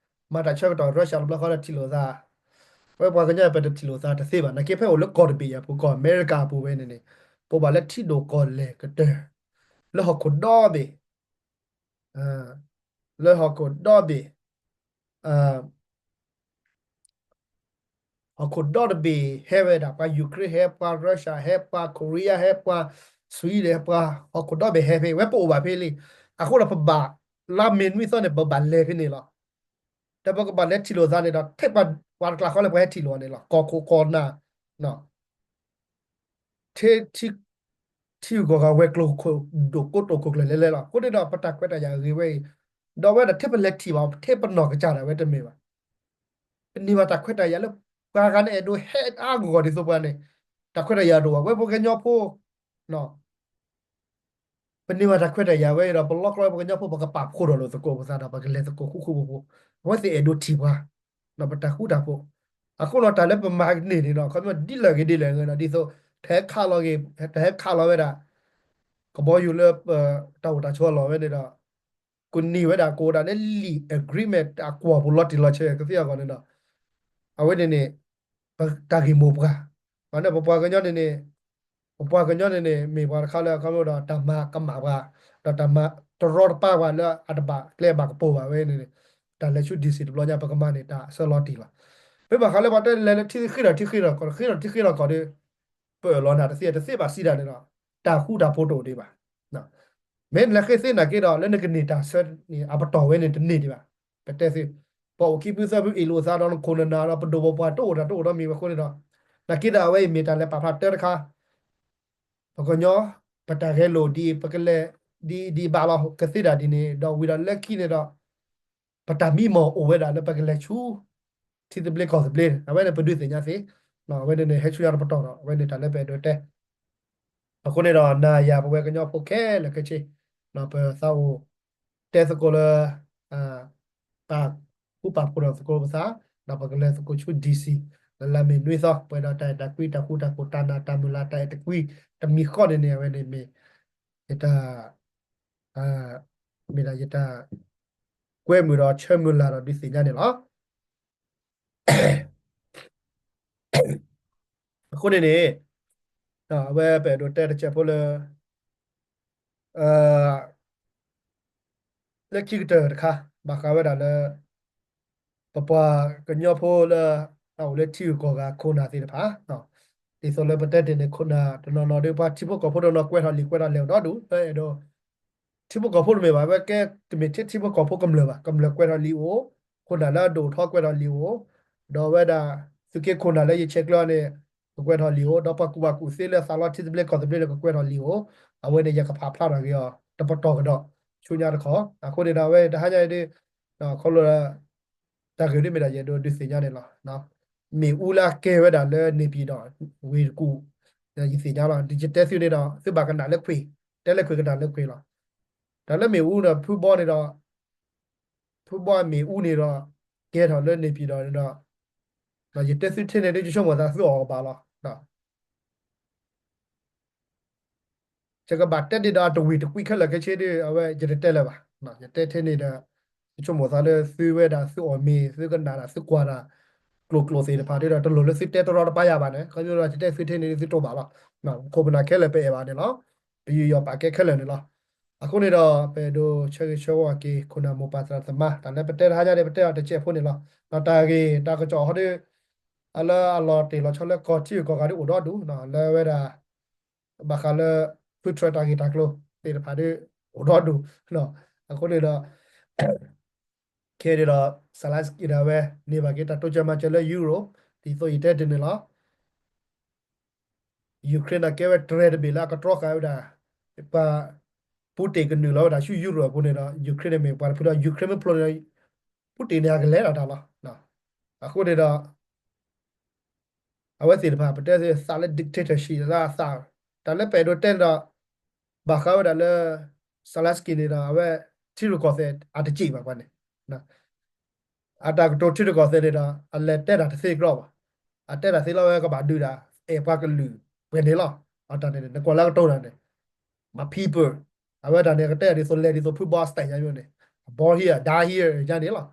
မၤတၢ်ဆၢကတီၢ် Russia တဘျီဃီဒီးထံၣ်လိာ်သး, ဝဲပှၤကညီပတထံၣ်လိာ်သးတသ့ဘၣ်, နာ်က့ဖဲအိၣ်လၢကီၢ်တဘ့ၣ်အပူၤ ကီၢ်အမဲရကၤအပူၤဝဲန့ၣ်န့ၣ် ပဘၣ်လၢထံဒိၣ်ကီၢ်လဲၢ်ကတၢၢ် လၢဟီၣ်ခိၣ်ဒီဘ့ၣ်, လၢဟီၣ်ခိၣ်ဒီဘ့ၣ် ဟီၣ်ခိၣ်ဒီတဘ့ၣ် ဟဲဝဲဒၣ် ပှၤ Ukraine ဟဲ ပှၤ Russia ဟဲ ပှၤ Korea ဟဲ ပှၤ Sweden ဟဲ ပှၤဟီၣ်ခိၣ်ဒီဘ့ၣ်ဟဲဖဲ ဝဲပအိၣ်ဘၣ်ဖဲလံ. အဃိဒီးပဘၣ် လါမ့ၤနွံသီန့ၣ် ပဘၣ်လဲၤဖဲန့ၣ်လီၤ. ဒီးပကဘၣ်လဲၤထံၣ်လိာ်သးန့ၣ်ဒီး ထဲပှၤတကျါဃီလၢပှၤဟဲထံၣ်လိာ်အီၤန့ၣ်လီၤ. ကီၢ်ခိၣ်ကီၢ်နၢ် ထံ ထံဂုၤကီၢ်ဂၤ ဝဲၤကျိၤခိၣ်ဒိၣ်ကိတိာ်ခိၣ်ကျၢၢ်လဲၤလဲၤလီၤ. အဃိန့ၣ်ဒီး ပတၢ်ခွဲးတၢ်ယာ်အဂ့ၤဝဲအံၤ, ဒီးဝဲဒၣ်ထဲပလဲၤထံၣ်ဘၣ် ထဲပနီၢ်ကစၢ်ဒၣ်ဝဲတမ့ၢ်ဘၣ်. ပန့ၢ်ဘၣ်တၢ်ခွဲးတၢ်ယာ်လၢ ပှၤဂၤန့ၣ်အဲၣ်ဒိးဟဲအါဂီၢ်ဂီၢ်ဒ်သိးပှၤန့ၣ်, တၢ်ခွဲးတၢ်ယာ်တအိၣ်ဘၣ်. ဝဲပှၤကညီဖိ ပန့ၢ်ဘၣ်တၢ်ခွဲးတၢ်ယာ်ဝဲအံၤဒီး ပလီၢ်ကျီဝဲပှၤကညီဖိ ပကပာ်ဖှိၣ်ထီၣ်လိာ်သကိးပသးဒီး ပကလဲၤသကိးဃူဃူဖိးဖိး, အဝဲသ့ၣ်အဲၣ်ဒိးထံၣ်ပှၤ, ဒီးပတၢ်ဃူတၢ်ဖိး, အဃိဒီးတၢ်လၢပမၤန့ၢ်န့ၣ်ဒီး ခီပညီဒ်လဲၣ်ဂ့ၤဒ်လဲၣ်ဂ့ၤဒီး ဒ်သိး တဟဲခးလီၤဂ့ၤ, တဟဲခးလီၤဝဲဒၣ် ကဘီယူၤလၢ တၢ်အိၣ်တၢ်ဆိးအလီၢ်ဝဲန့ၣ်ဒီး ကန့ၢ်ဝဲဒၣ်ကအိၣ်ဒၣ်လၢလံာ် agreement အကွီၢ်ပူၤလီၤတံၢ်လီၤဆဲးကသ့အဂီၢ်န့ၣ်ဒီး အဝဲန့ၣ်န့ၣ် ပတၢ်ဂ့ၢ်မိၢ်ပှၢ်, အဃိန့ၣ်ပပှၤကညီန့ၣ်န့ၣ်, ပပှၤကညီန့ၣ်န့ၣ် မ့ၢ်ပှၤတခါလၢအခီဖျိဒီးတၢ်မၤကမၣ်ပှၤ, ဒီးတၢ်မၤတရီတပါပှၤလၢအတဘၣ်ကျဲဘၣ်ကပိာ်ဘၣ်ဝဲန့ၣ်န့ၣ်, တၢ်လဲၤဆူ DC တဘျီညါ ပကမၤန့ၢ်တၢ်အဆၢလီၤတံၢ်လီၤ. မ့ၢ်ဘၣ်ဃးလၢပှၤတဲလဲၤလၢထံဃ့ထီၣ်ထံဃ့ထီၣ်ကီၢ် ဃ့ထီၣ်ထံဃ့ထီၣ်ကီၢ်ဒီး ပအၢၣ်လီၤနၤတသ့ တသ့ဘၣ်စံးဒၣ်န့ၣ်ဒီး တၢ်ဃူတၢ်ဖိးတအိၣ်ဒံးဘၣ်. မ့ၢ်နလဲၤဃ့သ့နာ်က့ဒီး လၢနကန့ၢ်တၢ်ဆၢန့ၣ် အပတီၢ်ဝဲန့ၣ်တန့ၢ်ဒံးဘၣ်. ပတဲသု, ပအိၣ်ခံဖုသၢဖုအ့ၣ်လိာ်သးဒီးနခိၣ်နနၢ်ဒီး ပဒိၣ်ပပှၢ်တအိၣ်တၢ်တအိၣ်ဒီးမ့ၢ်ဝဲအဃိန့ၣ်ဒီး, နာ်က့ဒီးအဝဲအံၤမ့ၢ်တၢ်လဲၤပာ်ဖျါတၢ်တခါ ပကညီ ပတၢ်ဂဲၤလိာ်ဒ်အံၤ ပကလဲၤဒ်အံၤဒ်အံၤဘၣ်လီၤ ကသ့ဒၣ်ဒ်န့ၣ် ဒီးဝံၤဒီးလၢခံန့ၣ်ဒီး ပတၢ်မံမီၢ်အိၣ်ဝဲဒၣ်လၢပကလဲၤဆူ ထံသဘျ့ကီၢ်သဘျ့န့ၣ် အဝဲန့ၣ်ပဒုးသ့ၣ်ညါသ့, အဝဲန့ၣ်န့ၣ် ဟဲဆူညါတပတီၢ်ဒီး အဝဲန့ၣ်တၢ်လၢပအဲၣ်ဒိးတဲ အဃိန့ၣ်ဒီး နၤယၤပဝဲကညီဖိခဲလၢာ်ခဲဆ့ ပသးအိၣ်တဲသကိးလၢ ပာ်ဃူပာ်ဖိးထီၣ်သကိးပသး ဒီးပကလဲၤသကိးဆူ DC လၢလါမ့ၤနွံသီ ပှဲၤဒီးတၢ်အဲၣ်တၢ်ကွံ တၢ်ဃူတၢ်ဖိး တၢ်နးတၢ်မုၢ်လၢ် တၢ်အဲၣ်တကွံ တမံၤဃီန့ၣ်န့ၣ် အဝဲန့ၣ်မ့ၢ် ယတၢ် မ့ၢ်ဒၣ်ယတၢ် ကွဲမုာ်ဒီးဆၢမုၢ်လၢ်ဒီးဒုးသ့ၣ်ညါန့ၣ်လီၤ. အဃိန့ၣ်န့ၣ် အဝဲပအဲၣ်ဒိးတဲတစဲးဖိလၢ လၢခံကတၢၢ်တခါ ဘၣ်ဃးဝဲဒၣ်လၢ ပပှၤကညီဖိလၢ အအိၣ်လၢထံဂုၤကီၢ်ဂၤခိၣ်နၢ်သ့ၣ်တဖၣ် ဒ်သိးလၢပတဲတ့ၢ်န့ၣ် ခိၣ်နၢ်တနီၤနီၤဒီး ပှၤထံဖိကီၢ်ဖိတနီၤကွဲးထီၣ်လံာ်ကွဲးထီၣ်လဲၢ်အိၣ်ဒီဒူၣ် လၢအဲၣ်ဒိး ထံဖိကီၢ်ဖိတမ့ၢ်ဘၣ် ဝဲကဲတမ့ၢ်ထဲထံဖိကီၢ်ဖိကမျၢၢ်ဘၣ် ကမျၢၢ်ကွဲးထီၣ်လံာ်အိၣ် ခိၣ်နၢ်လၢအဒိၣ်ထီၣ်ကွဲးထီၣ်လံာ်အိၣ် ဒီးဝဲဒၣ် သုးက့ခိၣ်နၢ်လၢယဆဲးကျၢန့ၣ် ကကွဲးထီၣ်လံာ်အိၣ် ဒီးပှၤကူၣ်ဘၣ်ကူၣ်သ့လၢသးလီထံသဘျ့ကီၢ်သဘျ့န့ၣ် ကကွဲးထီၣ်လံာ်အိၣ် အဝဲန့ၣ်ယကဖးဖျါထီၣ်က့ၤအီၤ တပတီၢ်ကဒီး ဆူညါတခီ အဃိန့ၣ်ဒီး အဝဲတဟါညါအံၤဒ် ခီဖျိ တၢ်ဂ့ၢ်ဒ်မ့ၢ်ဒၣ်ယအဲၣ်ဒိးဒုးသ့ၣ်ညါန့ၣ်လီၤ. မ့ၣ်အူလၢအကဲဝဲဒၣ်လၢ နေပြည်တော် ဝ့ၢ်တကူၣ် ယသ့ၣ်ညါလီၤ ဒ်ယတဲသုန့ၣ်ဒီး သုဘၣ်ကနၣ်လၢခွ့ၣ် တဲလၢခွ့ၣ်ကနၣ်လၢခွ့ၣ်လီၤ. တၢ်လၢမ့ၣ်အူန့ၣ် ဖုဘီန့ၣ်ဒီး ဖုဘီမ့ၣ်အူန့ၣ်ဒီး ကဲထီၣ်လၢ နေပြည်တော် န့ၣ်ဒီး ယတဲသုထဲန့ၣ်ဒ်ယဆိကမိၣ်သးသုအီၣ်ကဘၣ်လီၤ. ယကဘၣ်တဲဒ်ဒီးအတဝ့ၢ်တကွံခဲလၢာ်ခဲဆ့ဒ် အဝဲယတတဲလၢၤဘၣ်. ယတဲထဲန့ၣ်ဒီး ယဆိကမိၣ်သးလၢသုဝဲဒၣ်သုအီၣ်မ့ၤ သုကနၣ်ဒၣ်သုကွၢ်ဒၣ် ကျိာ်ကျိာ်သ့ၣ်တဖၣ်ဒ်ဒီး တလိၣ်လၢသုတဲတရီတပါယၤဘၣ်န့ၣ် ခီဖျိလၢယတဲသုထဲန့ၣ်ဒ်သုတိၢ်ဘၣ်လီၤ. ခိၣ်ပနၢ်ခဲလၢာ်ပအဲၣ်ဘၣ်န့ၣ်လီၤ. ပယူးယီၣ်ပာ်ကဲခဲလၢာ်န့ၣ်လီၤ. အဃိန့ၣ်ဒီး ပအဲၣ်ဒိးဆၢဂ့ၤဆၢဝါက့ၤ ခိၣ်နၢ်မိၢ်ပၢ်သရၣ်သမါ တၢ်လၢပတဲတဟါညါန့ၣ် ပတဲအီၤတစဲးဖိန့ၣ်လီၤ. တၢ်ဂ့ၢ်တၢ်ကစီၣ်ဟီဒ် အလၢအလီၤတ့ၢ်လီၤဆီလၢကီၢ်ထံဂုၤကီၢ်ဂၤဒ်အိၣ်ဒီဒူၣ် လၢဝဲဒၣ် ဘၣ်ဃးလၢ ဖုထြၢးတၢ်ဂ့ၢ်တၢ်ကျိၤသ့ၣ်တဖၣ်ဒီး အိၣ်ဒီဒူၣ်, အဃိန့ၣ်ဒီး ခဲအံၤန့ၣ်ဒီး Zelensky ဒၣ်ဝဲ န့ၢ်ဘၣ်က့ၤတၢ်တိစၢၤမၤစၢၤလၢ Euro ဒ်သိးယတဲတ့ၢ်န့ၣ်လီၤ. Ukraine န့ၣ်ကဲဝဲတြဲၤတဘ့ၣ်လၢအကတြီဃာ်ဝဲဒၣ် ပှၤ Putin ကနုာ်လီၤဝဲဒၣ်ဆူ Europe အပူၤန့ၣ်ဒီး Ukraine န့ၣ်မ့ၢ်ပှၤတဖုဒီး Ukraine မ့ၢ်ဖျိးန့ၣ်ဒီး Putin န့ၣ်အကလဲၤဒီးတၢ်လီၤ. အဃိန့ၣ်ဒီး အဝဲသ့ၣ်တဖၣ် ပတဲသးလၢ dictatorship လၢအသး, တၢ်လၢပအဲၣ်ဒိးတဲန့ၣ်ဒီး ဘၣ်ဃးဝဲဒၣ်လၢ Zelensky န့ၣ်ဒီး အဝဲထံရူၢ်ကီၢ်သဲးအတစံးဘၣ်ပှၤန့ၣ် အတၢ်ကတိၤထံရူၢ်ကီၢ်သဲးန့ၣ်ဒီး အလဲၤတဲတၢ်တသ့ကရီဘၣ်. အတဲတၢ်သ့လီၤဝဲကဘၣ်ဒုးတၢ် အဲၣ်ပှၤကလုာ်ပှဲၤန့ၣ်လီၤ. အတၢ်န့ၣ် နကွၢ်လၢကတိၤတၢ်န့ၣ် my people အဝဲတၢ်န့ၣ် ကတဲဒ်သိးလဲၤဒ်သိးဖု Boston ညါန့ၣ် born here, die here ညါန့ၣ်လီၤ.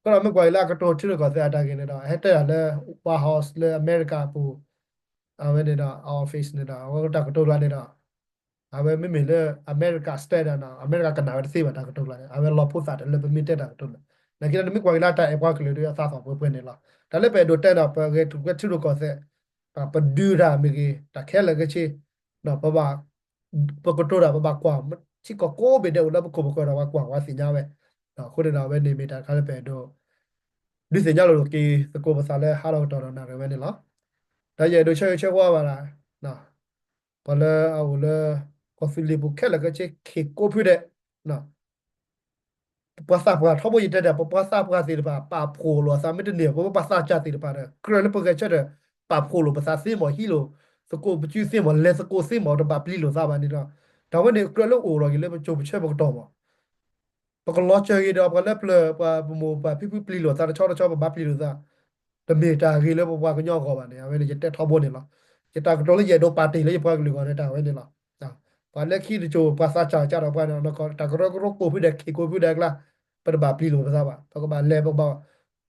ကဒီးမ့ၢ်ကွၢ်က့ၤလၢအကတိၤထံရူၢ်ကီၢ်သဲးအတၢ်ဂ့ၢ်န့ၣ်ဒီး ဟဲတဲတၢ်လၢ White House လၢအမဲရကၤအပူၤ အဝဲန့ၣ်ဒီး office န့ၣ်ဒီး အဝဲတၢ်ကတိၤကျါန့ၣ်ဒီး အဝဲမ့မ့ၢ်လၢအမဲရကၤ standard န့ၣ် အမဲရကၤကနၣ်ဝဲတသ့ဘၣ်တၢ်ကတိၤကျါန့ၣ် အဝဲလီၤဖိသၣ်တလၢပမ့ၢ်တဲတၢ်ကတိၤလၢ နာ်က့ဒီးနမ့ၢ်ကွၢ်က့ၤလၢတၢ်အဲၣ်ပှၤကလုာ်ဒီးအသးသီၣ်ပှဲၤပှဲၤန့ၣ်လီၤ. တၢ်လၢပအဲၣ်ဒိးတဲန့ၣ်ဒီး ပဂဲၤထူၣ်ကဲထံရူၢ်ကီၢ်သဲး ပဒုးတၢ်မ့ၢ်ဂ့ၤ တၢ်ခဲလၢာ်ခဲဆ့ ပဘၣ် ပကတိၤတၢ်ပဘၣ်ကွၢ် ထံကီၢ်ကိးဘ့ၣ်ဒဲးအိၣ်လၢပခိၣ်ပဃၢၤဒီးပှၤကွၢ်ပှၤသ့ၣ်ညါဝဲ အဃိန့ၣ်ဒီး အဝဲန့ၣ်မ့ၢ်တၢ်တခါလၢပအဲၣ်ဒိး ဒုးသ့ၣ်ညါလိာ်က့ၤသကိးပသးလၢဟးထီၣ်ကတီၢ်ဒီးနၣ်ရံၣ်ဝဲန့ၣ်လီၤ. ဒီးယအဲၣ်ဒိးဆၢဂ့ၤဆၢဝါဘၣ်ဒၣ် ပှၤလၢအအိၣ်လၢ ကီၢ်သူလ့ၤပူၤခဲလၢာ်ခဲဆ့ ခ့ၣ်ကိးဖုဒဲး ပပှၤသးပှၢ်ထီဘိယတဲဒီး ပပှၤသးပှၢ်သ့ၣ်တဖၣ် ပာ်ဖှိၣ်လိာ်အသးမ့ၢ်တန့ၢ် ပပှၤသးစၢ်သ့ၣ်တဖၣ်ဒီး ကြၢးလၢပဂဲၤဆၢထၢၣ် ပာ်ဖှိၣ်လိာ်ပသးသ့မး ဟံးလိာ်သကိးပစုသ့မး လဲၤသကိးသ့မး တဘၣ်ပျံၤလိာ်သးဘၣ်န့ၣ်ဒီး တၢ်ဝဲန့ၣ်ကြၢးလၢအိၣ်ထီၣ်က့ၤလၢပစိၤပဆၢပကတီၢ်မး ပကလီၤစၢၤက့ၤဒီးပှၤလၢပျၢၤ ပှၤပမိၢ်ပှၤဖံဖုပျံၤလိာ်သးတဆီတဆီ ပဘၣ်ပျံၤလိာ်သး တမ့ၢ်တၢ်ဂ့ၤလၢပပှၤကညီအဂီၢ်ဘၣ်န့ၣ် အဝဲန့ၣ်ယတဲထီဘိန့ၣ်လီၤ. ယတၢ်ကတိၤလၢယအဲၣ်ဒိးပာ်တ့ၢ်လၢယပှၤကလုာ်အဂီၢ်န့ၣ် တၢ်ဝဲန့ၣ်လီၤ. ပှၤလၢခံတစိၤ ပှၤသးစၢ်ကဒီးပှၤန့ၣ် တၢ်ကရၢကရိကိးဖုဒဲး ခ့ၣ်ကိးဖုဒဲးအကျါ ပတဘၣ်ပျံၤလိာ်ပသးဘၣ်. ပကဘၣ်လဲၤ ပကဘၣ်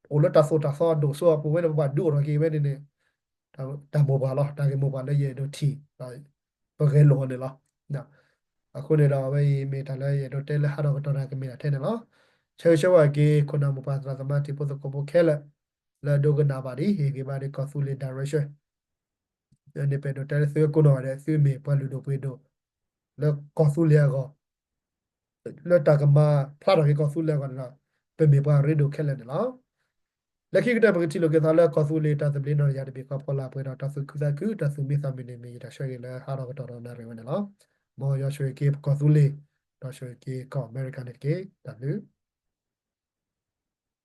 အိၣ်လၢတၢ်သိၣ်တၢ်သီအဒိၣ်စိအပူၤဝဲန့ၣ် ပဘၣ်ဒုးအိၣ်ထီၣ်က့ၤဝဲန့ၣ်န့ၣ် တၢ်မိၢ်ပှၢ်လီၤ. တၢ်ဂ့ၢ်မိၢ်ပှၢ်လၢယအဲၣ်ဒိးထံၣ် ပဂဲၤလိာ်အီၤန့ၣ်လီၤ. အဃိန့ၣ်ဒီး အဝဲအံၤမ့ၢ်တၢ်လၢယအဲၣ်ဒိးတဲလၢဟးထီၣ်ကတီၢ်တၢ်ကမ့ၢ်တၢ်ထဲန့ၣ်လီၤ. ဆၢဂ့ၤဆၢဝါက့ၤ ခိၣ်နၢ်မိၢ်ပှၢ်သရၣ်သမါတံၤဖိသကိးဖိခဲလၢာ် လၢအဒိကနၣ်ဘၣ်ဒ် ဟ့ၣ်ဂံၢ်ဘါဒ်ကီၢ်သူလ့ၤ direction န့ၣ် ပအဲၣ်ဒိးတဲလၢသုဝဲကိးနီၢ်ဂၤဒဲး သုမ့ၢ်ပှၤလုၢ်ဒိၣ်ပှ့ၤဒိၣ် လၢကီၢ်သူလ့ၤအဂီၢ် လၢတၢ်ကမၤဖျါထီၣ်က့ၤကီၢ်သူလ့ၤအဂီၢ်န့ၣ်ဒီး ပမ့ၢ်ပှၤရ့ဒိၣ်ခဲလၢာ်န့ၣ်လီၤ. လၢခံကတၢၢ်ပကထံၣ်လိာ်က့ၤသးလၢကီၢ်သူလ့ၤတၢ်သဘျ့နီၢ်တယၢ်တဘ့ၣ် ကီၢ်ဖီလာ်ပှဲၤဒီးတၢ်သူၣ်ခုသးခု တၢ်သူၣ်မံသးမုာ်န့ၣ် မ့ၢ်ယတၢ်ဆၢဂ့ၤလၢဟးထီၣ်ကတီၢ်ဒီးနၣ်ရံၣ်ဝဲန့ၣ်လီၤ. မ်ယွၤဆိၣ်ဂ့ၤက့ၤပကီၢ်သူလ့ၤ ဒီးဆိၣ်ဂ့ၤက့ၤကီၢ်အမဲရကၤန့ၣ်တက့ၢ်. တၢ်ဘျုး